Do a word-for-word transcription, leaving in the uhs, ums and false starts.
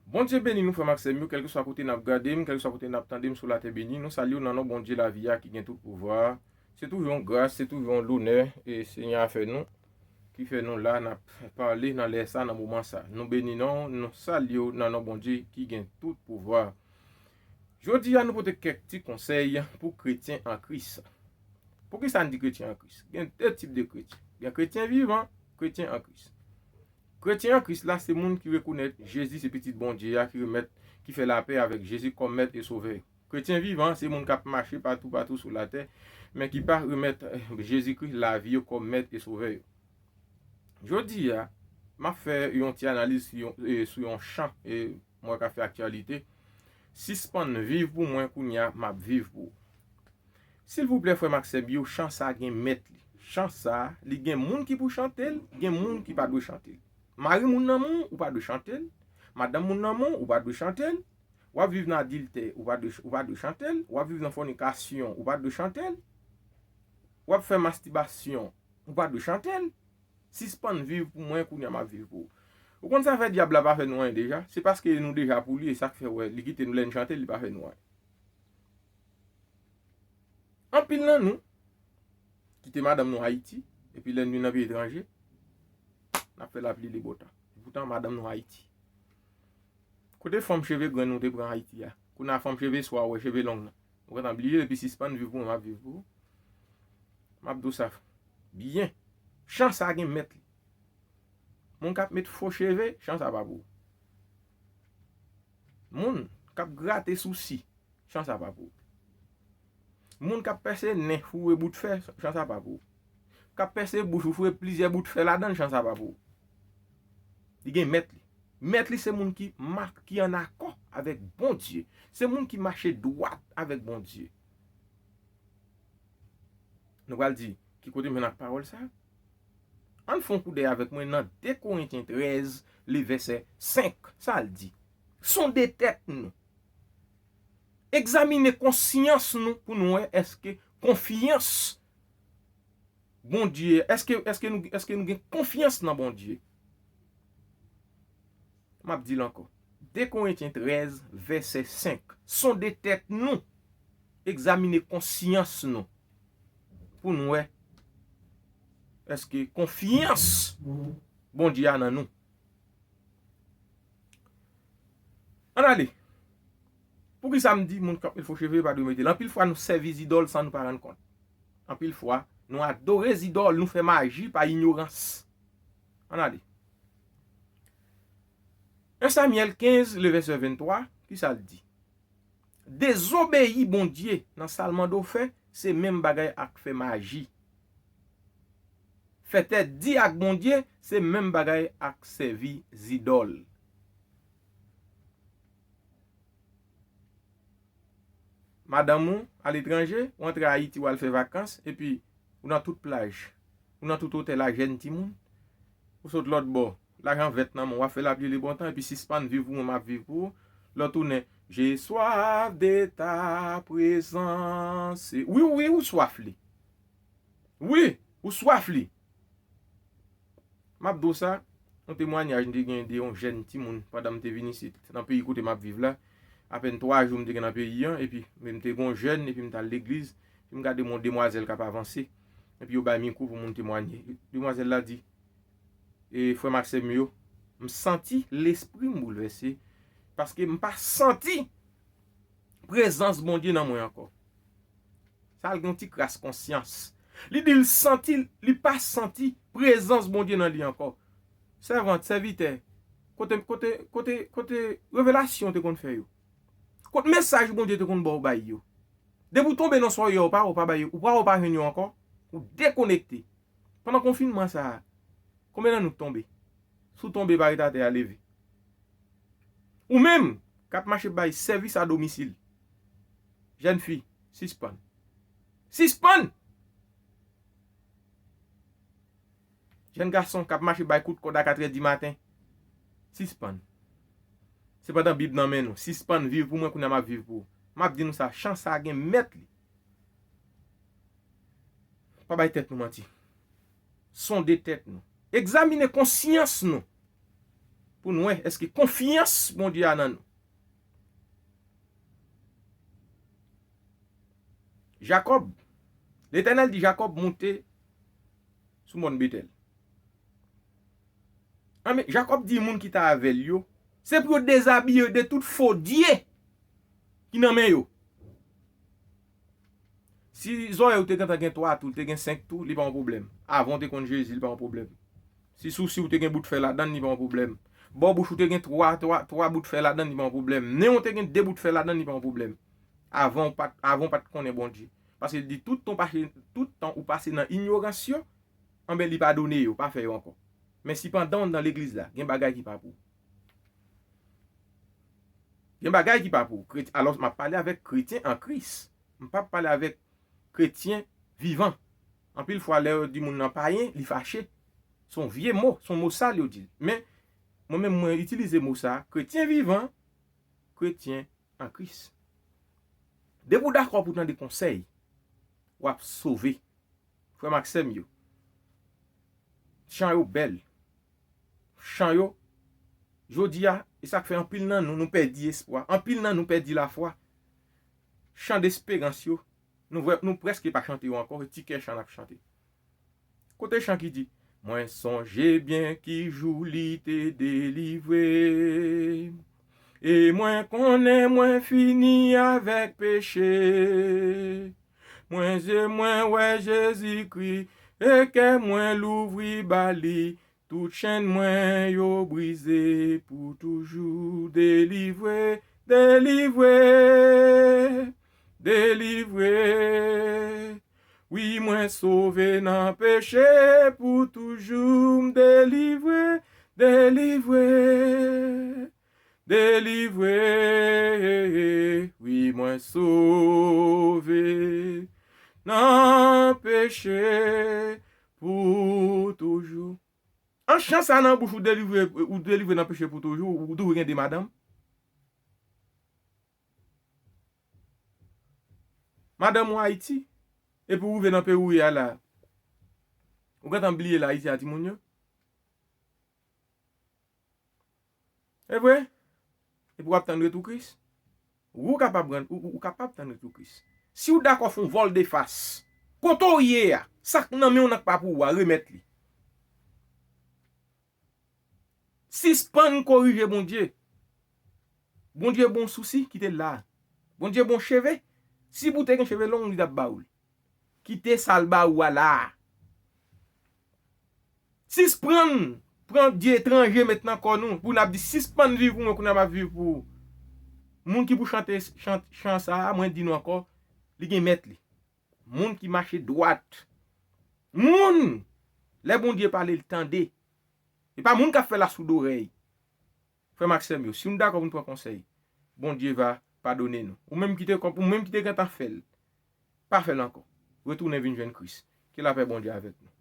Bondye beni nou, frè m ak sè m yo, kèlkeswa kote n ap gade m, kèlkeswa kote n ap tande m sou latè beni. Nou salye w nan non Bondye lavi a ki gen tout pouvwa. Se toujou yon gras, se toujou yon lonè e Senyè a fè nou, ki fè nou la, n ap pale nan lè sa, nan moman sa. Nou beni non w, nou salye w nan non Bondye ki gen tout pouvwa. Jodi a, nou pote kèk ti konsèy pou kretyen an Kris. Poukisa n di kretyen an Kris? Gen de tip de kretyen. Gen kretyen vivan, kretyen an Kris. Kretyen an Kris la, se moun ki rekonèt Jezi se Pitit Bondye a, ki remèt, ki fè lapè avèk Jezi kòm Mèt e Sovè yo. Kretyen vivan, se moun k ap mache patou, patou sou latè, men ki pa remèt, eh, Jezikri lavi yo kòm Mèt e Sovè yo. Jodi a, m ap fè yon ti analiz sou yon, eh, sou yon chan, eh, mwen ka fè aktyalite. Sispann viv pou mwen, kounye a, m ap viv pou ou. Silvouplè, frè m ak sè m yo, chan sa gen mèt li. Chan sa, li gen moun ki pou chante l, gen moun ki pa dwe chante l. Mari moun nan moun, ou pa dwe chante l. Madanm moun nan moun, ou pa dwe chante l. W ap viv nan adiltè, ou pa dwe, ou pa dwe chante l. W ap viv nan fònikasyon, ou pa dwe chante l. W ap fè mastibasyon, ou pa dwe chante l. Sispann viv pou mwen, kounye a m ap viv pou ou. Ou konn sa fè dyab la pa fè nou anyen deja? Se paske nou deja pou li, e sa k fè, wè, li kite nou lè n chante l, li pa fè nou anyen. Anpil nan nou kite madanm nou Ayiti, epi lè n vin nan peyi etranje, n ap fè lapli li botan. Poutan, madanm nou Ayiti. Kote fòm cheve grenn nou te pran Ayiti a? Kounye a fòm cheve swa, wè, cheve long nan. Ou gentan bliye, epi sispann viv pou mwen, m ap viv pou ou. M ap di w sa byen. Chan sa gen mèt li. Moun k ap met fo cheve, chan sa pa pou ou. Moun k ap grate sousi, chan sa pa pou ou. Moun k ap pèse nen, foure bout fè, chan sa pa pou ou. K ap pèse bouch ou, foure plizyè bout fè ladan l, chan sa pa pou ou. Li gen mèt li. Mèt li se moun ki ma-, ki an akò avèk Bondye. Se moun ki mache dwat avèk Bondye. Nou pral di, ki kote m jwenn ak pawòl sa? Ann fè yon koudèy avèk mwen nan de Korentyen trèz, le vèsè senk. Sa l di? Sonde tèt nou. Egzamine konsyans nou pou nou wè èske konfyans Bondye, èske, èske nou, èske nou gen konfyans nan Bondye? M ap di l ankò. De Korentyen trèz, vèsè senk. Sonde tèt nou, egzamine konsyans nou, pou nou wè èske konfyans Bondye a nan nou. Ann ale. Poukisa m di moun k ap met fo cheve pa dwe mete l? Anpil fwa nou sèvi zidòl san nou pa rann kont. Anpil fwa, nou adore zidòl, nou fè maji pa inyorans. Ann ale. En Samyèl kenz, le vèsè venntwa, ki sa l di? Dezobeyi Bondye nan salmandofen, se menm bagay ak fè maji. Fè tèt di ak Bondye, se menm bagay ak sèvi zidòl. Madanm ou aletranje, ou antre Ayiti, w al fè vakans, epi ou nan tout plaj, ou nan tout otèl ak jèn timoun, ou sot lòt bò, lajan vèt nan men w, w ap fè lapli li bon tan, epi sispann viv pou mwen, m ap viv pou ou, lè w tounen, j'ai soif de ta présence. Wi, wi, ou swaf li. Wi, ou swaf li. M ap di w sa, yon temwayaj m te gen de yon jèn timoun pandan m te vin isit, nan peyi kote m ap viv la. Apèn twa jou m te gen nan peyi an, epi m te gen yon jèn, epi m t al legliz, epi m gade yon demwazèl k ap avanse, epi yo bay mikwo pou moun temwaye. Demwazèl la di, e, frè m ak sè m yo, m santi lespri m boulvèse, paske m pa santi prezans Bondye nan mwen ankò. Sa l gen yon ti kras konsyans. Li di l santi, li pa santi prezans Bondye nan li ankò. Sèvant, sèvitè, kote, kote, kote, kote revelasyon te konn fè yo? Kote mesaj Bondye te konn ba w bay yo? Depi w tonbe nan sa w ye a, ou pa, ou pa bay yo, ou pa, ou pa jwenn yo ankò, ou dekonekte. Pandan konfinman sa a, konbyen nan nou k tonbe? Si w tonbe, pa ret atè a, leve. Ou menm k ap mache bay sèvis a domisil, jèn fi, sispann. Sispann! Jèn gason k ap mache bay kout kòd a katrè di maten, sispann. Se pandan Bib nan men nou, sispann viv pou mwen, kounye a m ap viv pou ou. M ap di nou sa, chan sa a gen mèt li. Pa bay tèt nou manti. Sonde tèt nou. Egzamine konsyans nou. pou n wè èske konfyans Bondye a nan nou. Jakòb, Letènèl di Jakòb monte sou mòn Betèl. Anben, Jakòb di moun ki t avè l yo, se pou yo dezabiye yo de tout fo dye ki nan men yo. Si zòrèy ou te gentan gen twa tou, te gen senk tou, li pa yon pwoblèm. Avan w te konn Jezi, li pa yon pwoblèm. Si sousi ou te gen bout fè ladan l, li pa yon pwoblèm. Bò bouch ou te gen twa, twa, twa bout fè ladan l, li pa yon pwoblèm. Nen w te gen de bout fè ladan l, li pa yon pwoblèm. Avan w pa t, avan w pa t konnen Bondye. Paske l di, tout tan w pase, tout tan ou pase nan inyorans yo, anben, li padone yo, pa fè yo ankò. Men sipandan w nan legliz la, gen bagay ki pa pou ou. Gen bagay ki pa pou ou. Kret-, alò, m ap pale avèk kretyen an Kris. M p ap pale avèk kretyen vivan. Anpil fwa, lè yo di moun nan payen, li fache. Se yon vye mo, se yon mo sal yo di l. Men, mwen menm, mwen itilize mo sa a, kretyen vivan, kretyen an Kris. Depi w dakò pou w tande konsèy, w ap sove. Frè m ak sè m yo, chan yo bèl. Chan yo, jodi a, e sa k fè anpil nan nou, nou pèdi espwa. Anpil nan nou pèdi lafwa. Chan desperans yo, nou vre, nou prèske pa chante yo ankò, se ti kè chan n ap chante. Kote chan ki di, mwen sonje byen ki jou li te delivre m, e mwen konnen mwen fini avèk peche. Mwen je mwen wè Jezikri, e kè mwen louvri ba li, tout chenn mwen yo brize pou toujou. Delivre, delivre, delivre. Wi, mwen sove nan peche pou toujou. M delivre, delivre, delivre. Wi, mwen sove nan peche pou toujou. An chan sa nan bouch ou delivre, ou delivre nan peche pou toujou, ou toujou gen de madanm. Madanm ou Ayiti, epi ou rive nan peyi ou ye a la, ou gentan bliye l Ayiti a timoun yo. E vre? Epi w ap tann retou Kris? Ou kapab rann, ou, ou, ou kapab tann retou Kris. Si w dakò fè yon vòl de fas, kote w ye a, sa k nan men w nan k pa pou ou a, remèt li. Sispann korije Bondye. Bondye bon sousi, kite l la. Bondye bon cheve. Si pou te gen cheve long, li t ap ba ou l. Kite sa l ba ou a la. Sispann pran dye etranje met nan kò nou pou n ap di sispann viv pou mwen, kounye a m ap viv pou ou. Moun ki pou chante chan, chan sa a, mwen di nou ankò, li gen mèt li. Moun ki mache dwat. Moun, lè Bondye pale, l tande. E pa moun k ap fè lasoudorèy. Frè m ak sè m yo, si nou dakò pou nou pran konsèy, Bondye va padone nou. Ou menm ki te, ou menm ki te gentan fè l, pa fè l ankò. Retounen vin jwenn Kris. Ke lapè Bondye avèk nou.